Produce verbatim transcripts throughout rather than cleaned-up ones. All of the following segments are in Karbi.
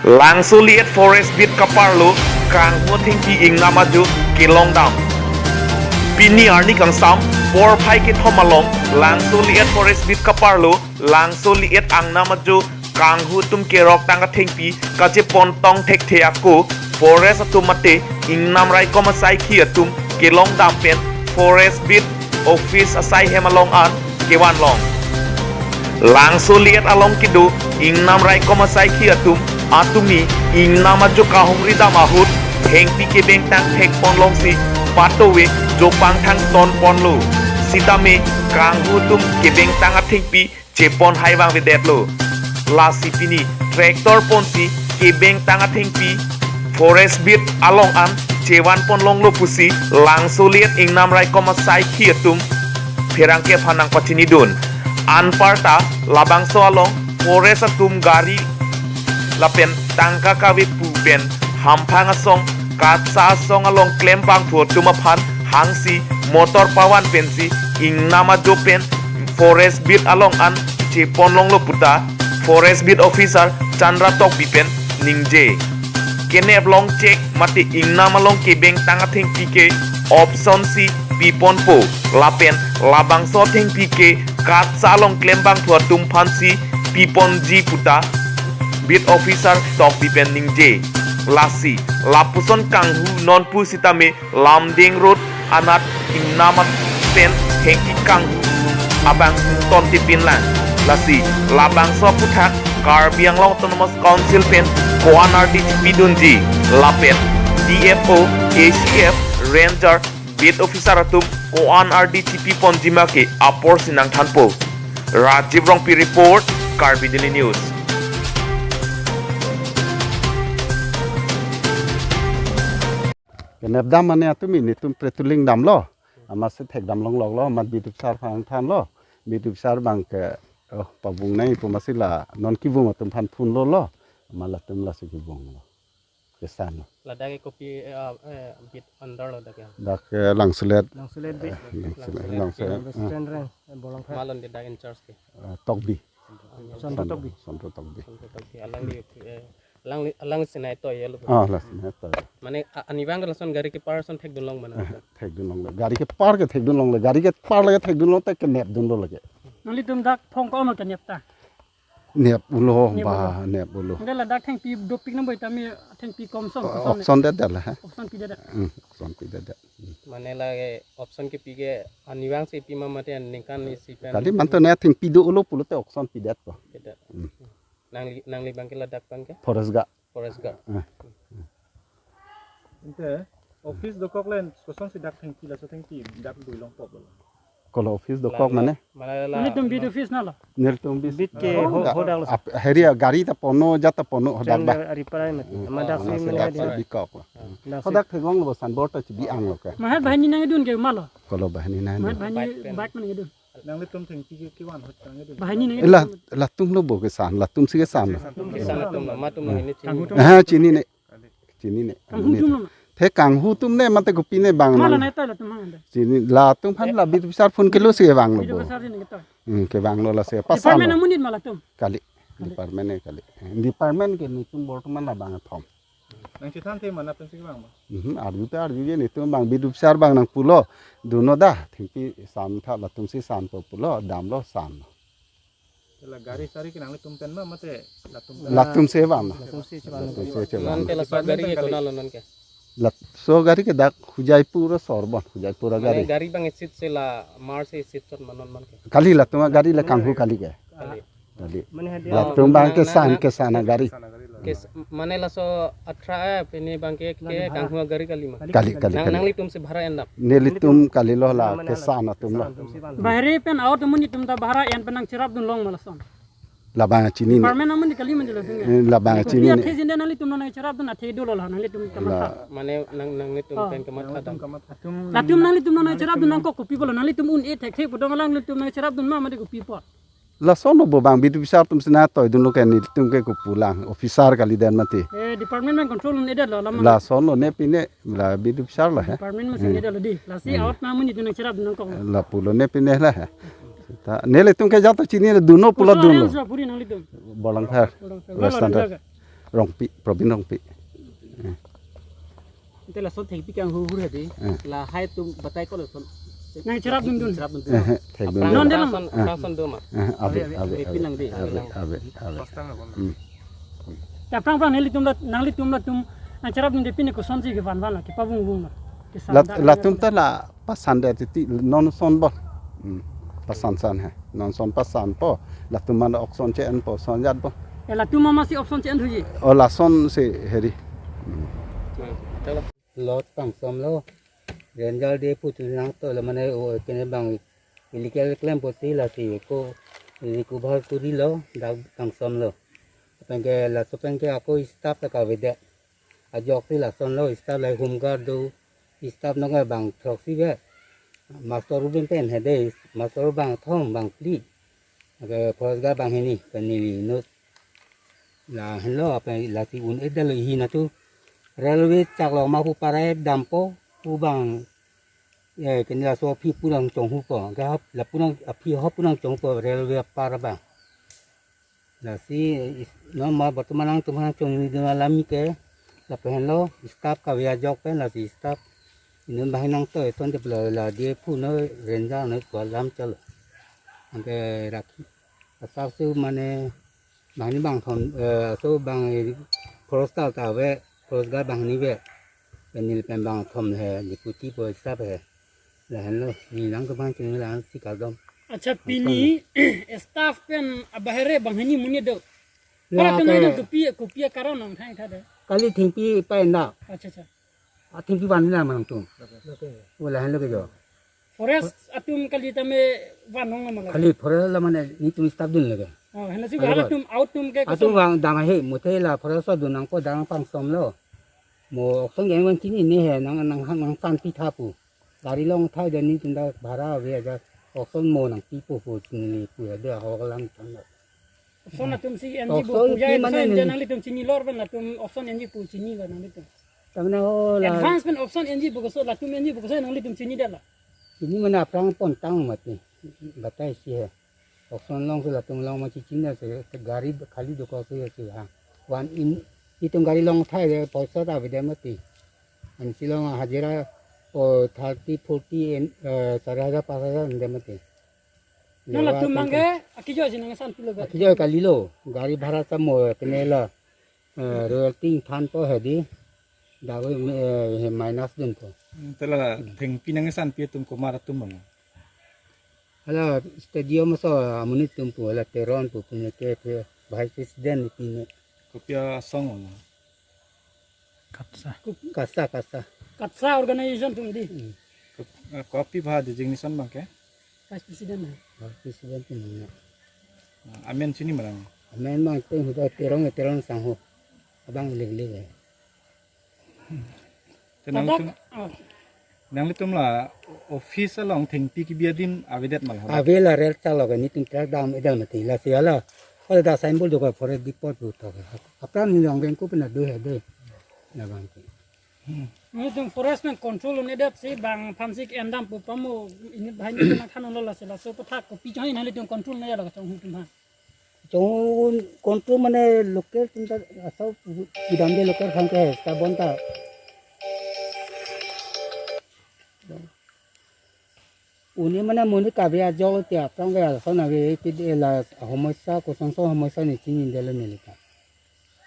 Langsoliet Forest Beat kaparlo kanghu athengpi ingnam ajo kelongdam. Pini arni kangsam porphai kethom along Langsoliet Forest Beat kaparlo Langsoliet angnam ajo kanghu atum keroktang athengpi kachepontong thekthe ako Forest atum mate ingnam raikom asaikhi atum kelongdam pen Forest Beat Office asaihem along an kevanlong. Langsoliet along kedo ingnam raikom asaikhi atum atumi ingnam ajo kahumridam ahut thengpi kebengtang thekponlongsi patove jopang thangtonponlo. Sitame kanghu atum kebengtang athengpi chepon haivang vedetlo. Lasi pini tractor ponsi kebengtang athengpi Forest Beat along an chevanponlonglo pusi Langsoliet ingnam raikom asaikhi atum pherangke aphan nangpachinidun. Anparta labangso along Forest atum gari lapen tangka kave pu pen hamphang asong, katsa asong along klembangphu atum aphan hangsi motor pavan pensi ingnam ajo pen Forest Beat along an cheponlonglo puta Forest Beat Officer Chandra Tokbi pen ningje. Kenep longchek mate ingnam along kebengtang athengpi ke option si piponpo lapen labangso athengpi ke katsa along klembangphu atum aphansi piponji puta Beat Officer Tokbi pen ningje. Lasi lapuson kanghu nonpu sitame Lumding Road anat ingnam pen thengpi kanghu abang tongtipinlang. Lasi labangso aputhak Karbi Anglong Autonomous Council pen ko-an ardi chipidunji lapen D F O, A C F, Ranger, Beat Officer atum ko-an ardi chipiponji ma ke aporsi nangthanpo. Rajiv Rongpi report, Karbi Daily News. Kenepdam mane atumi netum patrolling damlo. Amatsi thekdamlongloklo, amat Beat Officer aphan thanlo. Beat Officer abang ke, oh, pavung nangji pu amatsi la non kevung atum aphan phone lolo. Amat latum lasi kevunglo. Kesan. Ladak ke kopi, eh, ah, eh, beat under lo dak ya. Dak, eh, Langsoliet. Langsoliet beat. Eh, Langsoliet, Langsoliet, Langsoliet, beat. Eh. Western Range, eh, Bolongphet. Malon di dak in charge ke. Eh, Tokbi. Chandra Tokbi. Chandra Tokbi. Chandra Tokbi. Alangli, eh, alang, alang sinai to ya lo. Ah, la sinai to. Mane a-, anivang ke lason gari kepar ason thekdunlong mane. Eh, thekdunlongle. Gari kepar ke thekdunlongle. Gari kepar lake thekdunlong te kenepdunlo lake. Nanglitum dak phong ko-an kenep ta? Nep ulo. Nep ba, ulo. Nep ulo. Nde ladak thengpi dopik nang boy tami thengpi komson, oh, kosonne. Option det det la, ha? Option pidet det. Hmm, option pidet det. Hmm. Mane lake option kepi ke anivang si pi ma mate ningkan isi pen. Kali mantu ne thengpi do ulo pulote option pidet ko. Pidet. Hmm. Nangli, nangli abang ke ladak abang ke? Forest Guard. Forest Guard. Eh. Ante office dokok len kosonsi dak thengpi laso thengpi dak dui longpo bolo. Kolo office dokok la, la, mane? Mane la, nelitum beat office na lo? Nelitum beat. Beat ke ho, ho dak lo. Ap-, heri ya, gari ta ponlo, jat ta ponlo, hodak ba. Repair mati. Hmm. Ama dak, ama si dak si bikok lo. Ah, dak si. Hodak theklonglo, signboard ta chibi-ang lo ke. Mahat banghini nangdun ke ma lo? Kolo banghini nangdun. Mahat banghini bike pen. Bike nangdun. Nanglitum thengpi ke kevan ahut nangdun. Banghini nangdun. La, latum lo bo kesan, latum si kesan lo. Latum kesan, latum lo, matum lo ini chini. Kanghu atum. Ah, chinine. Chinine. Kanghu atum lo. The kanghu atum ne mate kopi ne vanglo. Mala nai ta latum hang anda. Chini latum aphan la Beat Officer phone kelo si vanglo bo. Beat Officer si nangketoi. Hmm, kevanglo lasi. Department amonit ma latum? Kali. Kali. Department ne kali. Department ke netum bortoman labang athom. Nangchethan the mana pensi vang ma? Mhm, arju ta arjuje netum abang Beat Officer abang nangpulo. Dunnon da, thengpi san tha latum si sanpo pulo, damlo san. La gari sari ke nanglitum pen ma mate latum pen? Latum si van. Latum si chevan. Latum si chevan. Non ke laso gari ke konat lo non ke? Laso gari ke dak Hojaipur asor bon, Hojaipur agari. Mane gari abang seat si la mar si seat chot ma non man ke? Kali latum agari le kanghu kali ke. Kali. Kali. Mane hadi. Latum abang kesan, kesan agari. Kes-, mane laso athra, eh, pini abang ke, ke kanghu agari kali ma? Kali, kali, nang, kali. Nanglitum si bhara endam? Nelitum kalilo la kesan atum lo. Bahari pen out amonit atum ta bhara en pen nangcherapdunlong ma lason? Labang chinine. Department amonit kali ma jelo sini. Eh, labang chinine. Athe sini nanglitum nangcherapdun athe dolo la nanglitum kamatha. La. Mane nang, nanglitum pen kamatha dam. Latum nanglitum nangcherapdun nangkok kopi bolo nanglitum un-e thekthe pu dong alanglitum nangcherapdun ma mate kopi apot? Lason lo bo abang Beat Officer atum si nangtoidunlo ke netum ke kopulang officer kali den mati. Eh, department abang control un-edet lo lama. Lason lo ne pine la Beat Officer lo he. Department abang si, hmm, edet lo di. Lasi, hmm, out amonit atum nangcherapdun nangkok lo. Lapulo ne pine la he. Ta nelitum ke jat ta chinine dunnon pulo. Koso dunnon. Area lo puri nanglitum? Bolongphet. Bolongphet. Western. Wala Range. Rongpi, Probin Rongpi. Ante lason thengpi kang hur hur hedi. Eh. Lahai atum batai ko lason. Nangcherapdundun. Cherapdundun. Eh, eh, thengdun. Non de Aphrang, aphrang, aphrang son do ma? Eh, ave, ave, ave, ave, ave, pinlang de. Ave, ave, ave. Hmm. Ta aphrang aphrang nelitum la, nanglitum latum nangcherapdunde pine kosonsi kevan van la, kepavung vung la. Kesan Lat-, dan latum nang ta la pasan de titi non son bo. Hmm. Pasan san he. Non son pasanpo. Latum man ok son che-enpo, son jatpo. Eh, latum mama si ok son che-enthuji. O lason si hedi. Hmm. Lot pangsomlo. Ranger de putu nangtolo mane o kene bang illegal klempo si lasi ko recover kurilo dak pangsomlo. Penke laso penke ako staff ta kavedet. Ajok si lasonlo, staff lahai home guard do, staff nonke bang throksi ve. Master Ruben pen hedi, master bang thom bang phli. Ke forest guard bang hini, ke neli inut. Lahenlo ape lasi un-edetlo ihin atum. Railway chaklo ma pu parai dampo, pu bang, eh, kene laso aphi pu nangchonghupo. Ke hap, la pu nang, aphi hap pu nangchonghupo, railway apar abang. Lasi is-, non ma bortoman nangtum aphan choningri dun alam ke, lapen henlo, staff kave ajok pen, lasi staff inut banghini nangtoi ton te pula la D F O no ranger no pu alam chalo. Anke rakhi. Asap su mane banghini bang thom, eh, so bang, eh, forest ta ta ave, forest guard banghini ave. Pen neli pen bang thom he, deputy pu staff he. Lahenlo, neli nangtum aphan choningri la-ansi kardom. Acha, pini staff pen abahere banghini amonit do. La Para ke teman itu kopi, kopi akaron nang thang thade. Kali thengpi pa enda. Acha, acha. A thengpi van na manang tum. O lahenlo ke jo. Forest atum kali tame van nong na mala. Kali forest la mane nelitum staff dun lage. Oh, henlo si Kali halatum out atum ke Atum kosong. Bang dam he muthe la forest dun nangpo dam pangsomlo. Mo ok son ke van chinine he nang nang hang nang san pi tha pu. Gari long thai dan nelitum ta bhara ave aja ok son mo nangpipo pu chinine pu ave ahok alam tanglo. Ok son atum si enji Ok bu son puja pi ok son mane enji ni? Nanglitum chinilor pen latum ok son enji pu chini ba nanglitum. Tamna ho la Advance pen ok son enji bu koso latum enji bu koso nanglitum chinidetlo. Chini mane aphrang pontang mati. Batai si he. Ok son long si latum long ma chichinine si gari khali dokok si si ha. Wan in itum gari long thai le poisa ta avedet mati. Ansi long hajira o thirty, forty en, eh, sare hajar, pas hajar avedet mati. Non Lewa latum tangte. Mangke akijoi si nangsan pulo ba. Akijoi kalilo, gari bhara ta mo kene la, eh, royalty thanpo hedi. Dawi, eh, he minus dunpo. Hmm, te la thengpi nangsanpi atum komat atum bang? Hala stadium so amonit atum pu, hala Teron pu, pune ke phe vice president pine. Kopi asong bang? KATSA. KATSA, KATSA. KATSA organization atum di. Hmm. Kop-, eh, kopi ba designation bang ke? Vice president na. Vice president atum na. Ah, amen chini ma lang? Amen bang atum huda Terong, Terong sangho. Abang leg leg. Te nangtum, Ladak, ah. Nanglitum la office along thengpi kebi adim avedet ma la? Ave la rel chalo ke nelitum truck dam-edetlo mati lasi hala. Hala dak signboard do ke forest depot pu tho ke. Apran neli long bengku pena do he do. Labang ke. Hmm. Nelitum forest nang control un-edet si bang phamsi endam pu pamo inut banghini nangthanlo lasi laso aputhak kopi choi nelitum control un-edet la kachonghu atum ha. Chong control mane local atum ta asap gidam de local khang ke ta bonta. Une mane monit kave ajok te aphrang ke ason ave ke de la homosya kosonso homosya ne chinidetlo neli ta.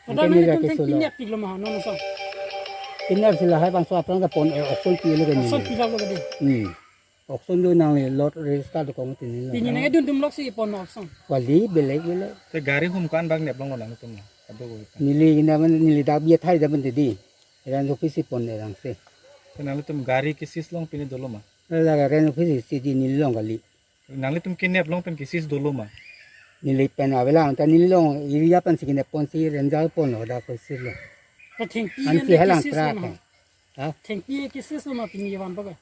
Pada Anke neli neli ta theng kesolo. Pinyak tiklo ma non so. Pinyak si lahai bangso aphrang ta pon, eh, ok son pilo ke neli. Ok son pilaklo ke de. Hmm. Ok son do nangli lot register dokok mati neli. Pini nang edun tumlok si pon ok son. Kali belek belek. Te gari hum kan bang neplong nangtum. Ado ko. Neli kena mane neli dak biya thai da mane di. Range office si pon erang se. Te nangtum gari ke seize long pine dolo ma? La range office si di neli long kali. Nanglitum kenep long pen ke seize dolo ma? Neli pen ave la, anta neli long area pen si kenep pon si ranger ponlo dak ko seize lo. Ta thengpi Ansi ante helang ke seize tra lo ma? Kan. Ha? Thengpi ke seize lo ma pini vanpo ke?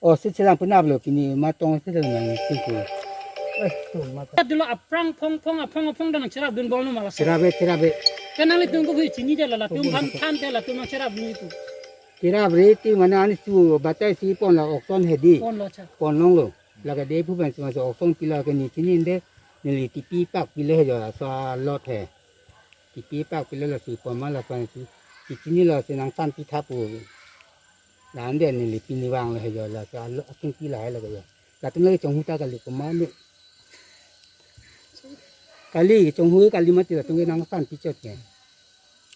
O seize lang penaplo pini matong seize lo nang tingku. Eh, tu mata. Dolo aphrang phong phong aphrang phong dan cherapdun bom lo ma laso. Cherabe, cherabe. Kan nanglitum ko bhi chinidetlo latum ham than te latum nangcherapdun itu. Cherabe ti mane ani su batai si ponlo ok son hedi. Ponlo cha. Pon longlo. Lake de pu pen sima so ok son pilo ke ne chinine, neli tipi pak pilo he jo so lot he. Kipi pak pilo lo si poma lo si. Kichinilo si nangsan pitha pu. Lahan dia neli pini vanglo he jo lo si alo aking pi lahai lo jo. Latum lagi chonghu ta kali koma ni. Kali chonghu kali mati latum ke nangsan pichot ke.